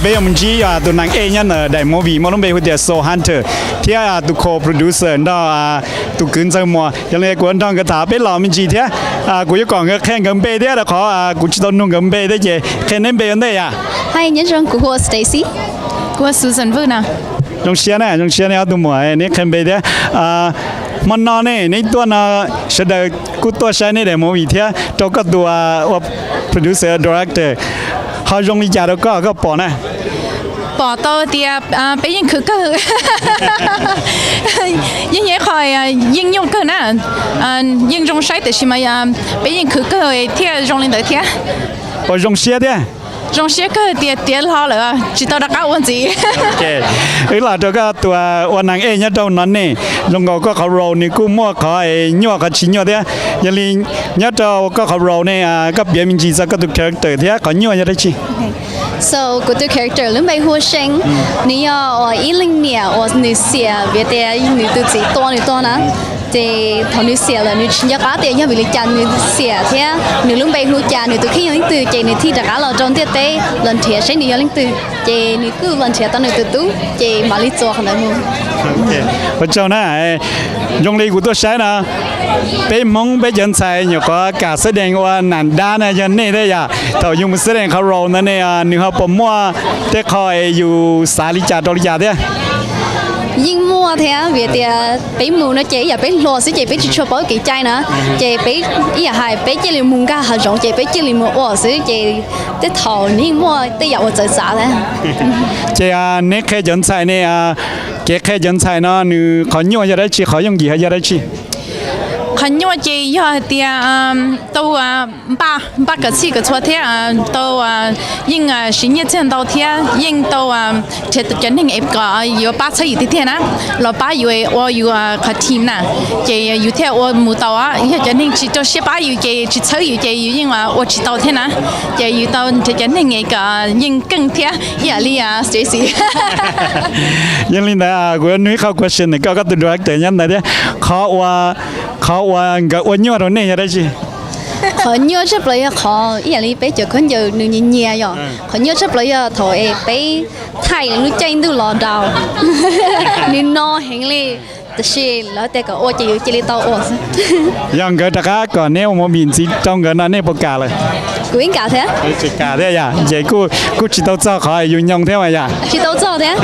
Peb yuav mus ntsib tus neeg ej nyob ntawm daim movie muaj lub npe hu tias Soul Hunter thiab tus co-producer nrog tus kwv Ntxawg Muas. Yog li kuv yuav nrog nkawd tham peb los me ntsis thiab kuv yuav kom nkawd qhia nkawd npe thiab rau qhov kuv tsis tau nug nkawd npe thiab ces qhia neb npe ua ntej yom. Hi, nyob zoo, kuv hu ua Stacy. Kuv hu ua Susan Vwj na. Zoo siab na, zoo siab neb ob tug muam neb qhia npe thiab. Hmo no ne neb tuaj no sawv daws kuj tuaj saib neb daim movie thiab rau koj tus ua producer director, ho zoo li cas rau koj koj pom na? Pom tau tias peb yeej khwv kawg, yeej yog ib qho yeej nyuaj kawg na, yeej zoo saib tiam sis mas peb yeej khwv kawg thiaj zoo li ntawd thiab. Puas zoo siab thiab? Zoo siab kawg tias tiav hlo lawm tsis tau rov qab ua ntxiv. Wb los rau koj tus ua neeg ej nyob rau no ne, zoo nkaus koj qhov role nws kuj muaj qhov nyuaj qhov tsis nyuaj thiab. Yog li nyob rau koj qhov role ne koj piav me ntsis txog koj tus character thiab qhov nyuaj yog dab tsi? So kuv tus character lub npe hu ua See, nws yog uas ib leej niam uas nws xiam vim tias nws tus txiv tua nws tuag na. Ces thaum nws xiam lawm nws tsis nco qab tias yog vim li cas nws xiam thiab nws lub npe hu cas, nws tus kheej yog leej twg, ces nws thiaj rov qab los rau ntiaj teb los nrhiav seb nws yog leej twg. Ces nws kuj los nrhiav tau nws tus tub ces mam li txuas qhov ntawd mus. Ua tsaug na. Zoo li kuv tuaj saib no, peb Hmoob peb cov ntxhais nyuam qhuav kam xab dees ua nam dab na yog nej thiab yom. Thaum yus mus xab dees qhov role ntawd ne nws ho puas muaj tej qho es yus xav li cas rau li cas thiab? Yeej muaj thiab vim tias peb mus no ces ib yam peb hluas xwb ces peb tsis tshua paub kev cai na, ces peb ib yam hais peb cia li mus nkag hav zoov ces peb cia li mus ua xwb ces tej thaum nws yeej muaj tej yam uas txawv txav thiab. Ces neb qhia cov ntxhais ne, kev qhia cov ntxhais no nws qhov nyuaj yog dab tsi, qhov yooj yim yog dab tsi? Qhov nyuaj ces yog hais tias tau npaj npaj kom txhij kom txhua thiab tau yeej siv nyiaj txiag ntau thiab yeej tau nrhiav cov neeg es kom yuav pab txhawb yus tiag tiag na, los pab yus ua yus qhov team na, ces yus thiaj ua mus tau. Yog cov neeg tsis rau siab pab yus ces tsis txhawb yus ces yus yeej ua tsis tau thiab na. Ces yus tau nrhiav cov neeg es kom yeej keej thiab ib yam li Stacy. Yog li ntawd kuv yuav nug ib qho question ntawm koj, koj tus director nyob ntawd thiab, qhov ua, qhov uas nkawd ua nyuaj rau nej yog dab tsi? Qhov nyuaj tshaj plaws yog qhov ib yam li peb cov khaub ncaws nws nyias nyias yom. Qhov nyuaj tshaj plaws yog thaum es peb thaij lub caij ntuj los nraud, nws no heev li, tab sis lawv tias kom ua ces yus cia li tau ua xwb. Yog nkawd rov qab kom neb ua movie ntxiv rau nkawd no nej puas kam lawm? Kuv yeej kam thiab. Tsis kam thiab yom, ces kuj tsis tau txog qhov yus nyoo thiab mas yom. Tsis tau txog thiab.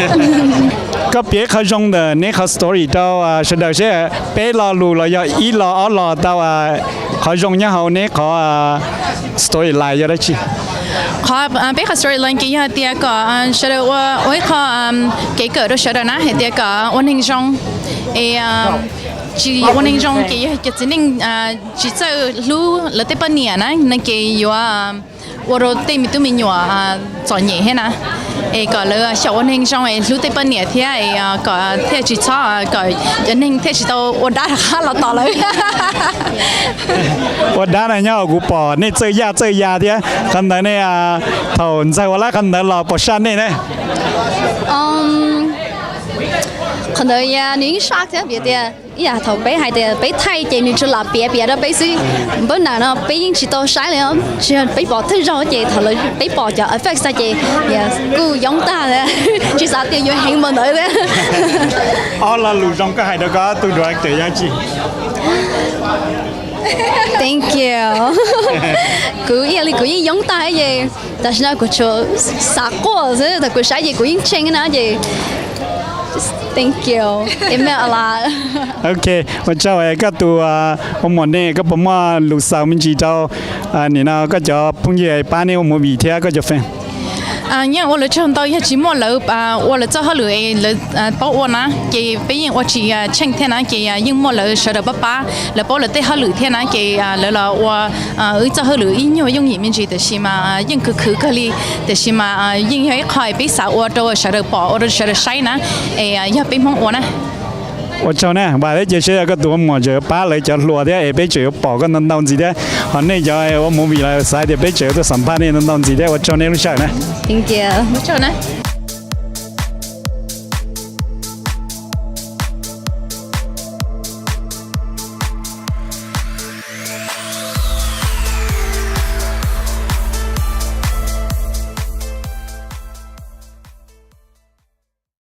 Koj piav ib qho zoo ntawm neb qhov story rau sawv daws seb peb lo lus los yog ib lo ob lo tau, qhov zoo nyob hauv neb qhov storyline yog dab tsi? Qhov peb qhov storyline ces yog tias kom sawv daws ua ua ib qho kev kawm rau sawv daws na hais tias kom ua neeg zoo, es tsis ua neeg zoo ces yog cov txiv neej tsis txawj hlub lawv tej poj niam na no ces yuav ua rau tej me tub me nyuam txom nyem thiab na. Es kom lawv xyaum ua neeg zoo es hlub tej poj niam thiab es kom thiaj tsis txhob kom cov neeg thiaj tsis tau ua dab rov qab los tom lawv. Ua dab na nyob kuv pom nej txawj yaj txawj ya thiab, qhov ntawd ne thaum Ntxawg ua lab qhov ntawd los puas saj nej ne? Qhov ntawd yog nws yeej saj thiab vim tias ib yam thaum peb hais tias peb thaij ces nws tsuas lam piav piav rau peb xwb. Npawb nam no peb yeej tsis tau saib li, tsis yog peb pom thawj zaug ces thaum lawv peb pom cov effects tag ces kuj yoob tag, tsis xav tias yuav heev npaum ntawd thiab. Ob lo lus zoo koj hais rau koj tus director yog dab tsi? Thank you. Kuv ib yam li kuv yeej yoob tag ces tam sim no kuv tsuas xav quaj xwb, thaum kuv saib ces kuv yeej tshee na ces thank you. It meant a lot. Ok, ua tsaug. Koj tus ua muam ne, koj puas muaj lus xaus me ntsis rau nim no koj cov phooj ywg pab neb ua movie thiab koj cov fan? Yeej ua lawv tsaug ntau, yog tsis muaj lawv ua lawv txoj hauj lwm es lawv paub ua na ces peb yeej ua tsis tsheej thiab na, ces yeej muaj lawv sawv daws pab pab, lawv paub lawv tej hauj lwm thiab na ces lawv los ua wb txoj hauj lwm ib nyuag yooj yim me ntsis tiam sis mas yeej khwv khwv kawg li, tiam sis mas yeej yog ib qho es peb xav ua rau sawv daws pom, ua rau sawv daws saib na, es yog peb Hmoob ua na. Ua tsaug na, vam thiab cia siab yog koj tus ua muam tseem pab lawv cov hluas thiab es peb tseem yuav pom koj ntau ntau ntxiv thiab. Ho nej cov ua movie los xav tias peb tseem yuav tuaj xam phaj nej ntau ntau ntxiv thiab. Ua tsaug nej lub sij hawm na.